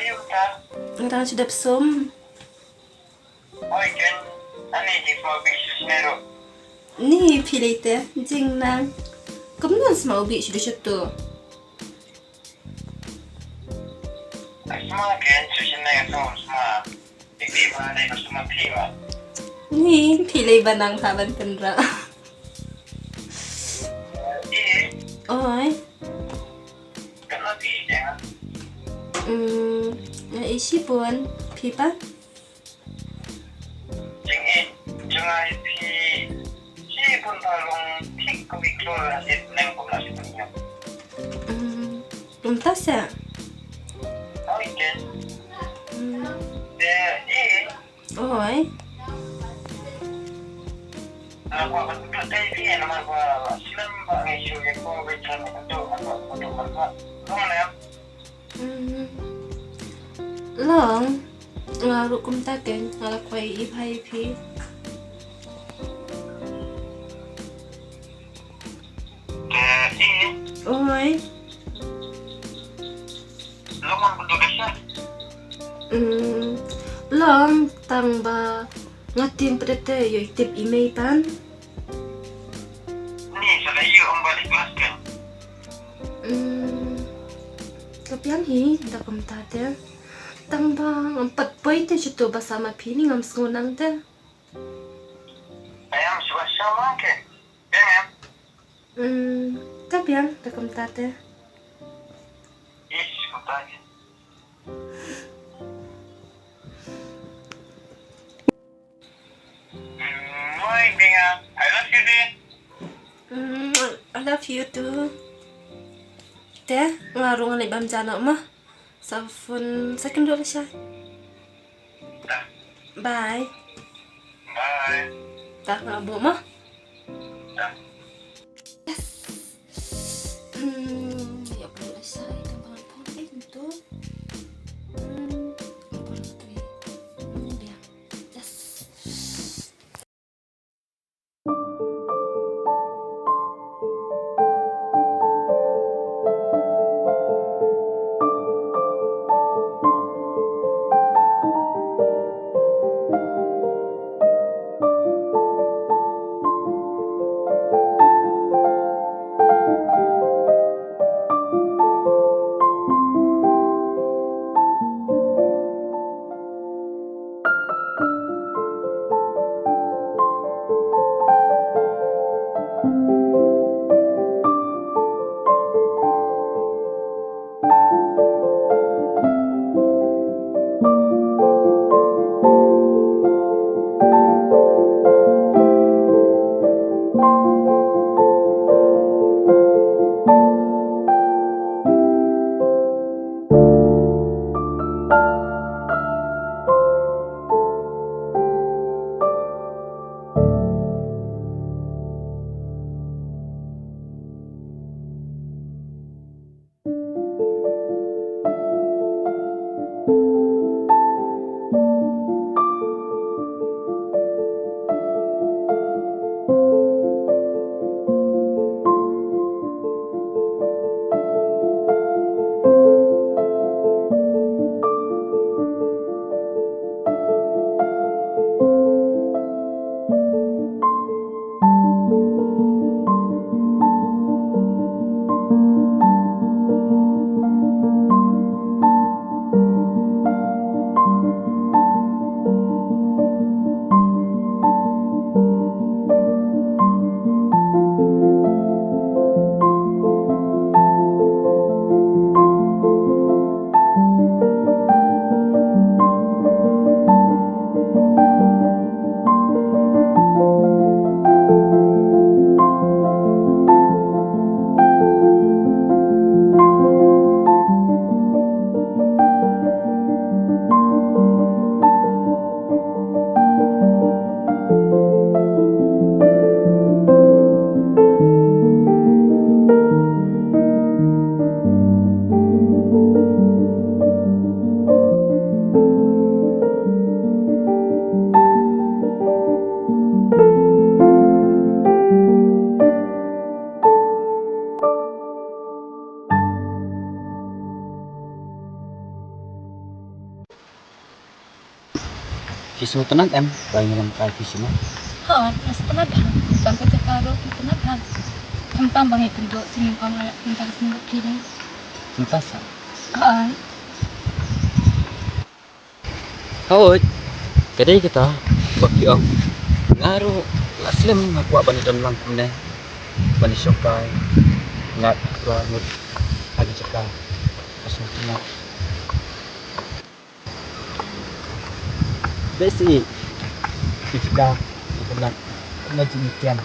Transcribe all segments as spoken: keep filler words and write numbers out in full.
Nga dang shu dep sum. Ni phi lei te jingnang. Kumno sma u bih shuh shuh tu. Ni phi lei ba nang tha ban pynra. Oi. Hmm, nga ïa shibun phi pa. Hmm, kumta sa. Hmm. Oi. Hmm. Long, nga ruh kumta kein, nga la kwah ïa i bha ïa phi. Oi. Hmm, long tang ba nga tieng pat te ïoh tip i mei pan. Hmm, ka biang hi da kumta te. Tang ba ngam pat poi te shuh tu ba sa ma phi ni ngam sngew nang te. Hmm, ka biang da kumta te. Hmm, I love you too. Te, nga ruh ngan leit bam ja noh mo. Sa phone sa kynduh lashai. Bye. Bye. Ta nga buh mo. Yes. Hmm, ïa buh lashai ta bang phone eh tu. Hmm, buh tu. Hmm, biang. Yes. Sngewtynnat em ba ngi ïalam kai phi shisha? Hooid, nga sngewtynnat bha. Tang ka jaka ruh sngewtynnat bha. Khamtam ba ngi pynduh sngewbha ïa ka jingïalam kai phi. Mynta sa. Hooid. Hooid. Ka dei kata ba phi ong. Nga ruh la slem nga kwah ban ïadon lang kumne. Ban ïashong kai. Nga kwah ngut ha ka jaka. Ka sngewtynnat. Besi. Kita kita nak kena jingitian.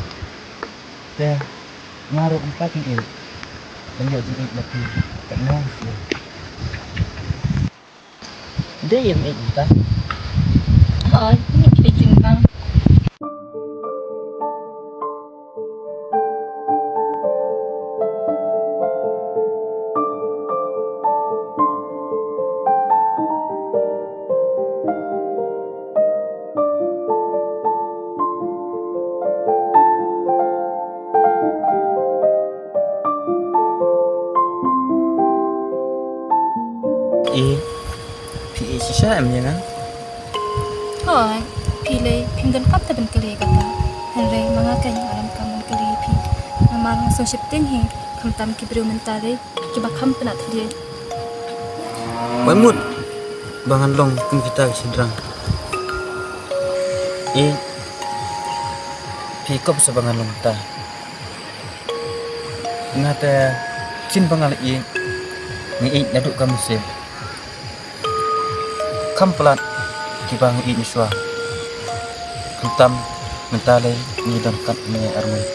Te ngaruh empat ni. Lanjut jingit lagi. Tak nang. Dia yang ikut kita. Oh, ini kita jingkang. Phi ïeit shisha em ïa nga? Hooid, phi lei phim donkam te ban kylli ïa kata. Hynrei ma nga kein nga donkam ban kylli ïa phi. Namar nga sngewsheptieng hi, khamtam ki briew mynta lei kiba kham pynat thylliej. Wat mut ba ngan long kum kita ki shynrang. Ïeit, phi ïoh sa ba ngan long ta. Nga te sien ba nga la ïeit, nga ïeit naduh ka mynsiem. Kham palat kiba nga ïeit mynshuwa. Khamtam mynta lei ngi don katne arngut.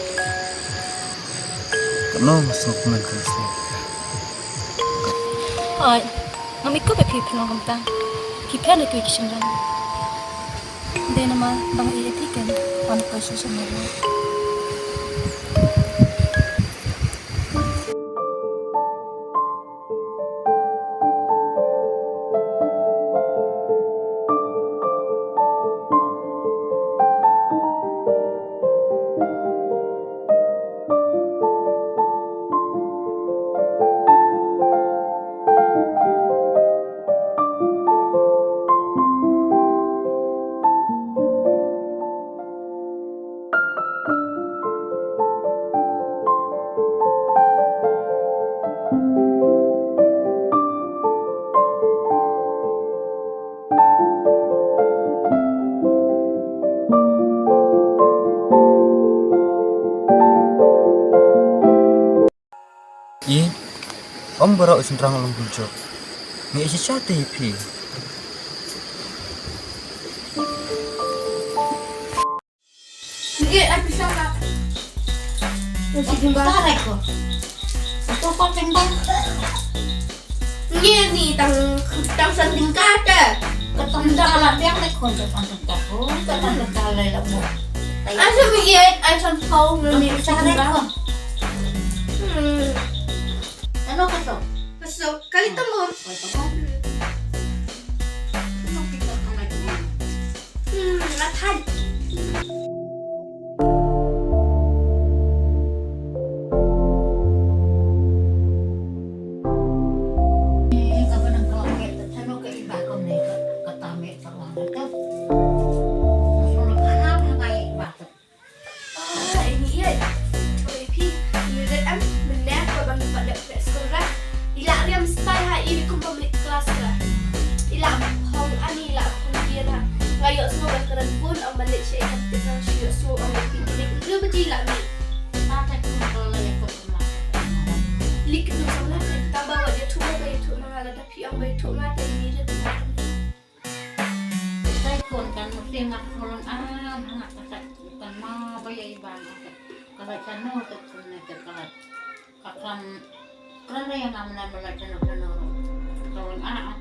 Katno nga sngewkmen ka mynsiem. Ai, ngam ïoh ba phi phi long kumta. Phi phi na ki ki shynrang. Dei namar ba nga ïeit ïa phi kein, wan ka shu shu. Ïeit, ym baroh u shynrang u long kumjuh. Nga ïeit shisha te ïa phi. Ngi ai pisa ka. Ngi ai pisa ka ko. Ko ko teng bang. Ngi ni tang tang san ding ka te. Ka tang da la biang le ko tang tang ka ko. Ka tang da la la mo. Ai sa mi ye ai san pau ngi ni sa ding ka. Hmm. Ano ka to? Ka so kali tang mo. Ko to ko. Ano kita ka la. Hmm, la thait. Ka ba nang ka la thait, ta thano ka i ba ka ne ka, ka ta me ta la ka. Ka so la ka ha ha ka i ba ka. Ah, ini ïa. Oi phi, ini red am, mynne ko bang pat leh leh skul ra. I la riam stai ha i kum ba mih klas ra. I la phong ani, i la phong biar ha. Nga ïoh sngew ba kren bun ong ba leh sha i kam te kang shu ïoh sngew ong ba phi leh ru ba ji la mih. Ta ta kum ko la ïa ko kum la. Lik kum samla te ta ba wa ïa thu ba ïa thu ma nga la da phi ong ba ïa thu ma te ini red. Sai kon kan mesti ngat kolon ah ngat tak kan ma ba ya iban. Kalau chano tu kena ke kalau kaklan kalau yang ngam na mula chano chano kolon ah.